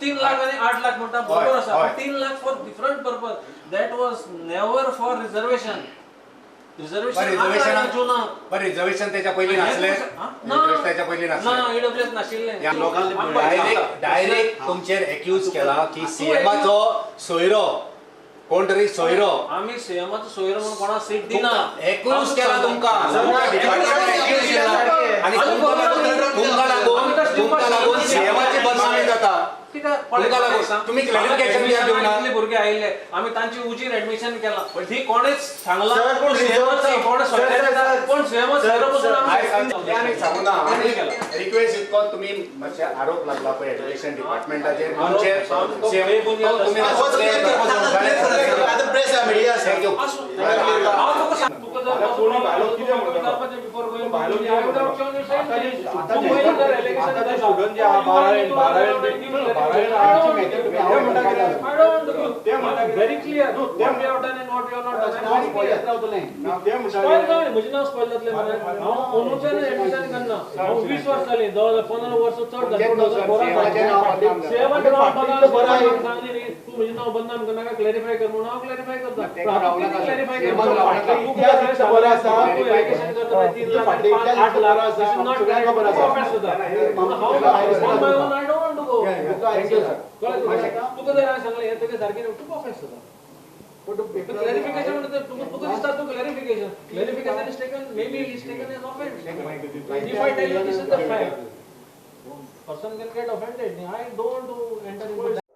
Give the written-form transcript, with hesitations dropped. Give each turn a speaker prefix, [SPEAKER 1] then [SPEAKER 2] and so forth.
[SPEAKER 1] 3 लाख आनी 8 लाख म्हणटा बरोबर आसा. 3 lakh for different purpose, that was never for reservation. Reservation
[SPEAKER 2] reservation त्याच्या पयलीं नासलें, त्याच्या पयलीं नासलें,
[SPEAKER 1] ईडब्ल्यूएस नाशिल्लें.
[SPEAKER 2] डायरेक्ट तुमचेर एक्यूज केला की सीएमाचो सोयरो कोण तरी सोयरो.
[SPEAKER 1] आमी सीएमाचो सोयरो म्हणून कोणाक सीट दिना.
[SPEAKER 2] एक्यूज केला तुमकां, आनी तुमकां लागून सीएमाची बदनामी जाता. तुम्ही क्लॅरिफिकेशन द्या.
[SPEAKER 1] भुरगे आयिल्ले आमी तांची उजीर ऍडमिशन केला, ही कोणेच सांगला कोण सीएम
[SPEAKER 2] सांगू ना. रिक्वेस्ट इतको तुमी मातशे आरोप लागला पळय एज्युकेशन डिपार्टमेंटाचेर तुमचेर. Thank you.
[SPEAKER 1] Very clear. What we have done and what we have not done. Spoil जावं, म्हजें नांव स्पॉयल जातलें मरे. हांव अंदूच्यान एडमिशन करना. हांव 20 वर्स जालीं, 15 वर्सां चड जालीं. सीएमाचें नांव बदनाम सांगलें न्ही, तूं म्हजें नांव बदनाम करनाका, क्लॅरिफाय कर म्हणून हांव क्लॅरिफाय करता. क्लॅरिफाय करता. एलिगेशन करता 3 lakh 5 8 lakh, this is not offence जाता. हांव I don't want to go. तुका जर हांवें सांगलें हें तुगे सारकें न्हू, तुका ऑफेन्स जाता. Clarification तुका दिसता तूं clarification. Clarification is taken, maybe is taken as offence. If I tell you this is the fact, person can get offended. I don't want to enter into